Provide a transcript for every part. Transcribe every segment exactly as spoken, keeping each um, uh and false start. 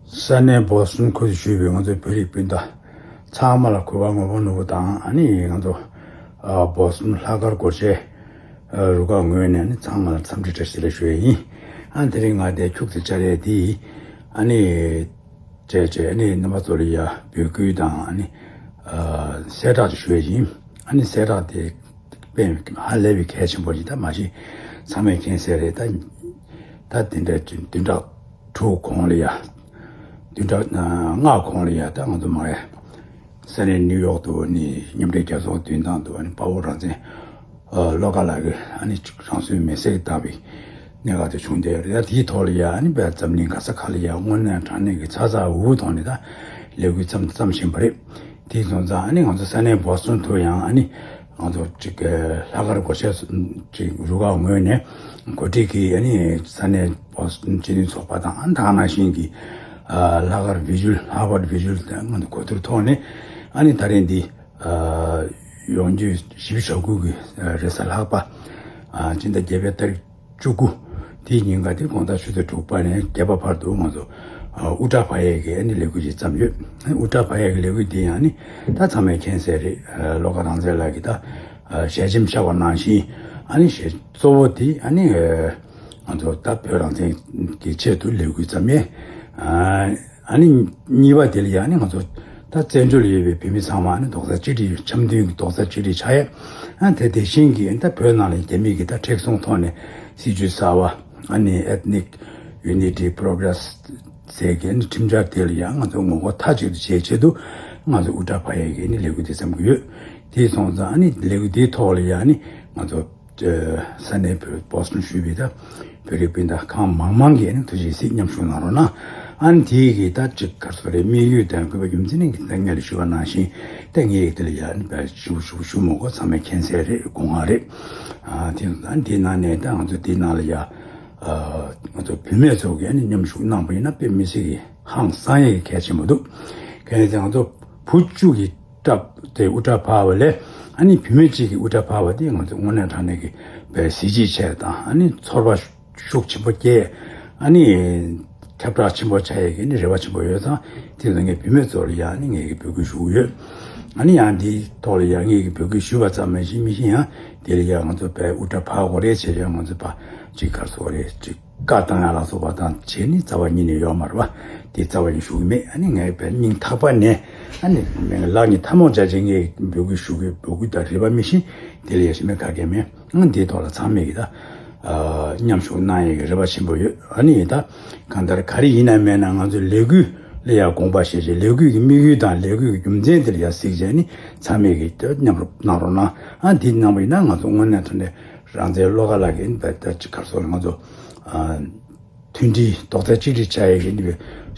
ས་གནས་བོ་སི་ཊོན་ཁུལ་དུ་བཞུགས་པའི་ང་ཚོའི་བོད་རིགས་སྤུན་ཟླ་ཚང་མ་ལ་གུས་པ་ངོ་མ་ནོར་བུ་དང་། ཨ་ནི་ང་ཚོ་ཨ་བོ་སི་ཊོན་ལྷག་དཀར་སྒོར་གཞས་ཨ་རུ་ཁག་ངོས་ནས་ནི་ཚང་མ་ལ་འཚམས་འདྲི་བཀྲ་ཤིས་བདེ་ལེགས་ཞུ་ཡས་ཡིན། ཨ་ནི་དེ་རིང་ང་འདིར་ཁྱུག་ཙམ་བཅར་ཡས་འདི་ཨ་ནི་བྱས་བྱས་ཨ་ནི་རྣམ་པ་ཚོ་ལ་ཡ་འབོད་སྐུལ་དང་ཨ་ནི་ཨ་གསལ་བསྒྲགས་ཅིག་ཞུ་ཡས་ཡིན། ཨ་ནི་གསལ་བསྒྲགས་དེ་དཔེ་ཧ་ལས་པའི་གལ་ཆེན་པོ་ཞིག་ད་མ་གཞི་ཚང་མས་མཁྱེན་གསལ་རེད། ད་ད་དེ་འདྲ་བདུན་ཕྲག་དྲུག་གོང་ལ་ཡ། བདུན་ཕྲག་ལྔ་གོང་ལ་ཡ་ད་ང་ཚོ་མ་ཡ་ས་གནས་ནིའུ་ཡོག་ཏུ་ནི་མཉམ་འབྲེལ་རྒྱལ་ཚོགས་མདུན་ཐང་དུ་ནི་དཔའ་བོ་རང་བཙན་བློ་དགའ་ལགས་ཀྱིས་ཨ་ནི་རང་སོའི་མི་སེར་བཏང་བའི་གནད་འགག་དེ་བྱུང་བསྡད་ཡོད་རེད། ད་དེའི་ཐོག་ལ་ཡ་ཨ་ནི་བས་འཛམ་གླིང་ག་ས་ག་ལ་ཡ་དངོས་གནས་དྲང་གནས་ཀྱི་ཚ་ཚ་འུར་འུར་ཐོག་ནས་ད་ལས་འགུལ་བརྩམས་བརྩམས་བཞིན་པ་རེད། དེ་སོང་ཙང་ཨ་ནི་ང་ཚོ་ས་གནས་བོ་སི་ཊོན་དུ་ཡང་ཨ་ནི་ང་ཚོ་ཅིག་ལྷག་དཀར་སྒོར་གཞས་ཅིག་རུ་ཁག་ངོས་ནས་གོ་སྒྲིག་གིས་ཨ་ནི་ས་གནས་བོ་སི་ཊོན་སྤྱི་མཐུན་ཚོགས་པ་དང་ཨ་ནི་ད་ག་ནང་བཞིན་གྱི་ལྷག་དཀར་བི་ཞུལ་ཧར་བར་བི་ཞུལ་དང་ང་ཚོ་གོ་བསྡུར་ཐོག་ནས་ཨ་ནི་ད་རེས་འདི་ཡོང་རྒྱུའི་ཞིབ་ཞུ་གུ་གི་རེས་གཟའ་ལྷག་པ་སྤྱི་ཟླ་བརྒྱད་པའི་ཏ་རིག་བཅུ་དགུ་དེའི་ཉིན་ཀ་དེ་དགོང་དག་ཆུ་ཚོད་དྲུག་པ་ནས་བརྒྱད་པ་བར་དུ་ང་ཚོ་ཨུ་ཏྲ་ཕ་ཡ་གི་ཨ་ནི་ལས་འགུལ་ཞིག་བརྩམས་ཡོད། ཨུ་ཏྲ་ཕ་ཡ་གི་ལས་འགུལ་འདི་ཡང་ནི་ད་ཚང་མས་མཁྱེན་གསལ་རེད། བློ་དགའ་རང་བཙན་ལགས་ཀྱིས་ད་ཞལ་ཆེམས་བཞག་པ་ནང་བཞིན་ཨ་ནི་གཙོ་བོ་དེ་ཨ་ནི་ང་ཚོ་ད་བོད་རང་བཙན་གྱི་ཆེད་དུ་ལས་འགུལ་བརྩམས་ཡས། ཨ་ནི་གཉིས་པ་དེ་ལ་ཡང་ནི་ང་ཚོ་ད་བཙན་བྱོལ་ཡོད་པའི་བོད་མི་ཚང་མ་ནི་རྡོག་རྩ་གཅིག་སྒྲིལ་འཆམ་མཐུན་གྱི་རྡོག་རྩ་གཅིག་སྒྲིལ་ཆགས་ཡས། ཨ་དེ་དེ་བཞིན་གྱི་ད་བོད་ནང་ལ་རྒྱ་མི་གི་ད་མཁྲེགས་བཟུང་ཐོག་ནས་སྲིད་ཇུས་གསར་བ་ཨ་ནི་Ethnic Unity Progress ཟེར་གྱི་ནི་ཁྲིམས་འཆར་དེ་ལ་ཡང་ང་ཚོ་ངོ་རྒོལ་མཐའ་གཅིག་ཏུ་བྱེད་ཆེད་དུ་ང་ཚོ་ཨུ་ཏྲ་ཕ་ཡ་གི་ནི་ལས་འགུལ་དེ་བརྩམས་ཀྱི་ཡོད། དེ་སོང་ཙང་ཨ་ནི་ལས་འགུལ་དེའི་ཐོག་ལ་ཡང་ནི་ང་ཚོ་ས་གནས་བོད་བོ་སི་ཊོན་བཞུགས་པའི་ད་བོད་རིགས་སྤུན་ཟླ་གང་མང་མང་གིས་ནི་ཐུགས་རྗེ་གཟིགས་མཉམ་ཞུགས་གནང་རོགས་གནང་། ཨ་ནི་དེའི་གི་ད་ཅིག་ག་རེ་ཟེར་དགོས་རེད། དམིགས་ཡུལ་དང་དགོས་པ་རྒྱུ་མཚན་ནི་ད་སྔོན་ལ་ཞུས་པ་ནང་བཞིན་ད་ངས་དེ་ལ་ཡ་ནི་བ་ཞུ་ཞུ་ཞུ་མ་དགོས། ཚང་མས་མཁྱེན་གསལ་རེད། དགོངས་དག་རེད། ཨ་དེ་ཨ་ནི་དེའི་ནང་ནས་ད་ང་ཚོ་དེའི་ནང་ལ་ཡ་ཨ་ང་ཚོ་བུད་མེད་ཚོ་གིས་ནི་མཉམ་ཞུགས་གནང་པ་ཡིན་ན་དཔེ་མི་སྲིད་ཀྱི་ཧང་སང་ཡས་ཀྱི་གལ་ཆེན་པོ་འདུག་གལ་ཏེ་ང་ཚོ་བུ་བཅུ་གི་སྐྲ་དེ་ཨུ་ཏྲ་ཕར་བ་ལས་ཨ་ནི་བུད་མེད་གཅིག་གིས་ཨུ་ཏྲ་ཕར་བ་དེ་ང་ཚོ་དངོས་གནས་དྲང་གནས་ཀྱི་བའི་གཟི་བརྗིད་ཆེ་དང་ཨ་ནི་ཚོར་བ་ཤུགས་ཆེན་པོ་སྐྱེ། ཨ་ནི་ཁྱབ་བསྒྲགས་ཆེན་པོ་བྱ་ཡས་ཀྱི་ནི་རེ་བ་ཆེན་པོ་ཡོད་ཙང་དེ་ཚོ་ངས་བུད་མེད་ཚོ་ལ་ཡང་ནི་ངས་ཀྱི་འབོད་སྐུལ་ཞུ་གི་ཡོད། ཨ་ནི་ཡང་འདིའི་ཐོག་ལ་ཡང་ངས་ཀྱི་འབོད་སྐུལ་ཞུས་པ་ཙམ་མ་ཡིན་མི་ཤིང་ཡང་དེ་ལ་ཡང་ང་ཚོ་བའི་ཨུ་ཏྲ་ཕར་དགོས་རེད་བྱས་ཡང་ང་ཚོ་ཕ་ཅིག་གར་སོགས་རེད་ཅིག་བཀའ་བཏང་ཡ་ལ་སོགས་པ་དང་བྱས་ནི་རྩ་བ་ཉིད་ནས་ཡོད་མ་རེད་པ། དེ་རྩ་བ་ཉིད་ཞུ་གི་མེད། ཨ་ནི་ངས་བས་སྙིང་ཐག་པ་ནས་ཨ་ནི་ལག་གཉིས་ཐལ་མོ་སྦྱར་བྱས་ངས་འབོད་སྐུལ་ཞུ་གི་འབོད་སྐུལ་དང་རེ་བ་མི་ཤེས། དེ་ལ་ཡ་ཞེ་མེད་ག་གེ་མེད། ཨ་འདིའི་ཐོག་ལ་ཚང་མས་ཀྱི་ད་མཉམ་ཞུགས་གནང་ཡས་ཀྱི་རེ་བ་ཆེན་པོ་ཡོད། ཨ་ནི་ད་གང་ལྟར་ག་རེ་ཡིན་ན་མེད་ན་ང་ཚོའི་ལས་འགུལ་ལ་ཡ་དགོངས་པ་བཞེས་བྱས་ལས་འགུལ་གྱི་དམིགས་ཡུལ་དང་ལས་འགུལ་གྱི་རྒྱུ་མཚན་དེ་ལ་ཡ་གཟིགས་བྱས་ནི་ཚང་མས་ཀྱི་ད་མཉམ་རུབ་གནང་རོགས་གནང་། ཨ་འདི་གནང་བ་ཡིན་ན་ང་ཚོ་དངོས་གནས་དྲང་གནས་རང་བཙན་བློ་དགའ་ལགས་ཀྱིས་ཨིན་པ་ད་ཅིག་གར་སོང་ང་ཚོ་ཨ་མཐུན་སྒྲིལ་རྡོག་རྩ་གཅིག་སྒྲིལ་བྱ་ཡས་ཀྱི་ནི་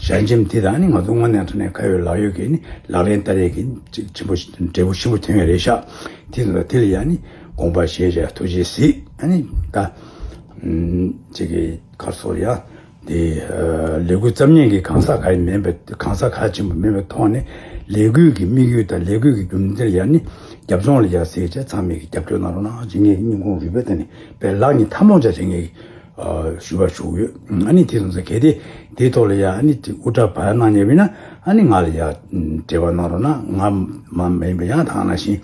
ཞལ་ཆེམས་འདི་དང་ནི་ང་ཚོ་དངོས་གནས་དྲང་གནས་ཁ་ཡོད་ལག་ཡོད་ཀྱི་ནི་ལག་ལེན་བསྟར་ཡས་ཀྱི་ནི་ཅིག་ཆེན་པོ་འབྲས་བུ་ཆེན་པོ་ཐོན་ཡས་རེད་ཤག་དེ་ཚོ་དེ་ལ་ཡང་ནི་དགོངས་པ་བཞེས་བྱས་ཐུགས་རྗེ་གཟིགས། ཨ་ནི་ད་ཅིག་གི་གར་སོང་ཡ་དེ་ལས་འགུལ་བརྩམས་མཁན་གྱི་གང་ཟག་ག་ཡིན་མིན་པའི་གང་ཟག་གལ་ཆེན་པོ་མིན་པའི་ཐོག་ནས་ལས་འགུལ་གྱི་དམིགས་ཡུལ་དང་ལས་འགུལ་གྱི་རྒྱུ་མཚན་ལ་ཡང་ནི་རྒྱབ་ལྗོངས་ལ་ཡ་གཟིགས་བྱས་ཚང་མས་ཀྱི་རྒྱབ་སྐྱོར་གནང་རོགས་གནང་། ཅིག་ངས་སྙིང་ཁུང་རུས་པའི་གཏིང་ནས་དཔེ་ལག་གཉིས་ཐལ་མོ་སྦྱར་བྱས་ངས་ཞུ་བར་ཞུ་གི་ཡོད། ཨ་ནི་དེ་སོང་ཙང་གལ་ཏེ་དེའི་ཐོག་ལ་ཡ་ཨ་ནི་ཨུ་ཏྲ་ཕར་གནང་ཉེ་བ་ཡིན་ན་ཨ་ནི་ང་ལ་ཡ་འབྲེལ་བ་གནང་རོགས་གནང་། ང་མ་མ་ཡིན་པ་ཡང་ད་ག་ནང་བཞིན་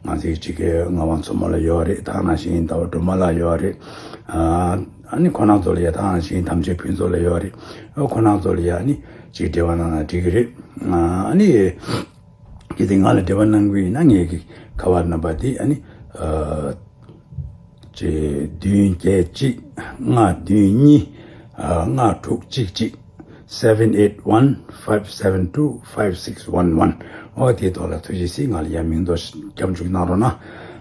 ང་ཚོའི་ཅིག་གི་ངག་དབང་མཚོ་མོ་ལགས་ཡོད་རེད། ད་ག་ནང་བཞིན་ཟླ་བ་སྒྲོལ་མ་ལགས་ཡོད་རེད། ཨ་ནི་ཁོང་རྣམ་ཚོ་ལ་ཡ་ད་ག་ནང་བཞིན་དམ་ཆོས་ཕུན་ཚོགས་ལགས་ཡོད་རེད། ཨ་ཁོང་རྣམ་ཚོ་ལ་ཡ་ཨ་ནི་ཅིག་འབྲེལ་བ་གནང་ན་འགྲིག་གི་རེད། ཨ་ནི། གལ་ཏེ་ང་ལ་འབྲེལ་བ་གནང་གི་ཡིན་ན་ངེད་ཀྱི་ཁ་པར་རྣམ་པ་དེ་ཨ་ནི་ཨ་ཅེ་བདུན་བརྒྱད་གཅིག་ལྔ་བདུན་གཉིས་ཨ་ལྔ་དྲུག་གཅིག་གཅིག seven eight one five seven two five six one one། ཨོ་དེའི་ཐོག་ལ་ཐུགས་རྗེ་གཟིགས། ང་ལ་ཡང་མིང་འདོགས་རྒྱབ་འཇུག་གནང་རོགས་གནང་།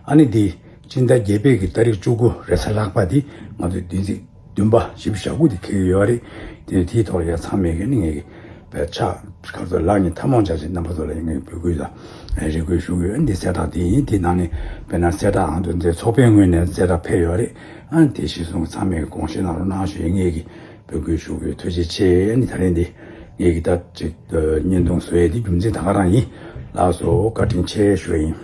ཨ་ནི་དེ་སྤྱི་ཟླ་བརྒྱད་པའི་གི་ཏ་རིག་བཅུ་དགུ་རེས་གཟའ་ལྷག་པ་དེ་ང་ཚོའི་བདུན་ཚིགས་བདུན་པ་བཞི་བཅུ་ཞེ་དགུ་དེ་འཁེལ་གྱི་ཡོད་རེད། དེ་དེའི་ཐོག་ལ་ཡང་ཚང་མས་ཀྱི་ནི་ངས་ཀྱི་བའི་ཕྱག་ཁར་ཚོ་ལག་གཉིས་ཐལ་མོ་སྦྱར་བྱས་རྣམ་པ་ཚོ་ལ་ངས་འབོད་སྐུལ་དང་རེ་སྐུལ་ཞུ་གི་ཡོད། འདི་གསལ་བསྒྲགས་དེ་ཡིན། དེ་ནང་ནས་དཔེར་ན་གསལ་བསྒྲགས་ཨང་དོན་མཛད་ཚོགས་པའི་ངོས་ནས་གསལ་བསྒྲགས་ཕེབས་ཡོད་རེད། ཨ་དེ་གཞིར་བཟུང་ཚང་མས་དགོངས་བཞེས་གནང་རོགས་གནང་ཞུ་ཡས་ངས་ཀྱི་འབོད་སྐུལ་ཞུ་གི་ཡོད། ཐུགས་རྗེ་ཆེ། ཨ་ནི་ད་རིང་འདི་ངས་ཀྱི་ད་ཅིག་བརྙན་ཐུང་བཟོ་ཡས་འདི་རྒྱུ་མཚན་ད་ག་རང་ཡིན། ལགས་སོ། བཀའ་དྲིན་ཆེ་ཞུ་ཡིན།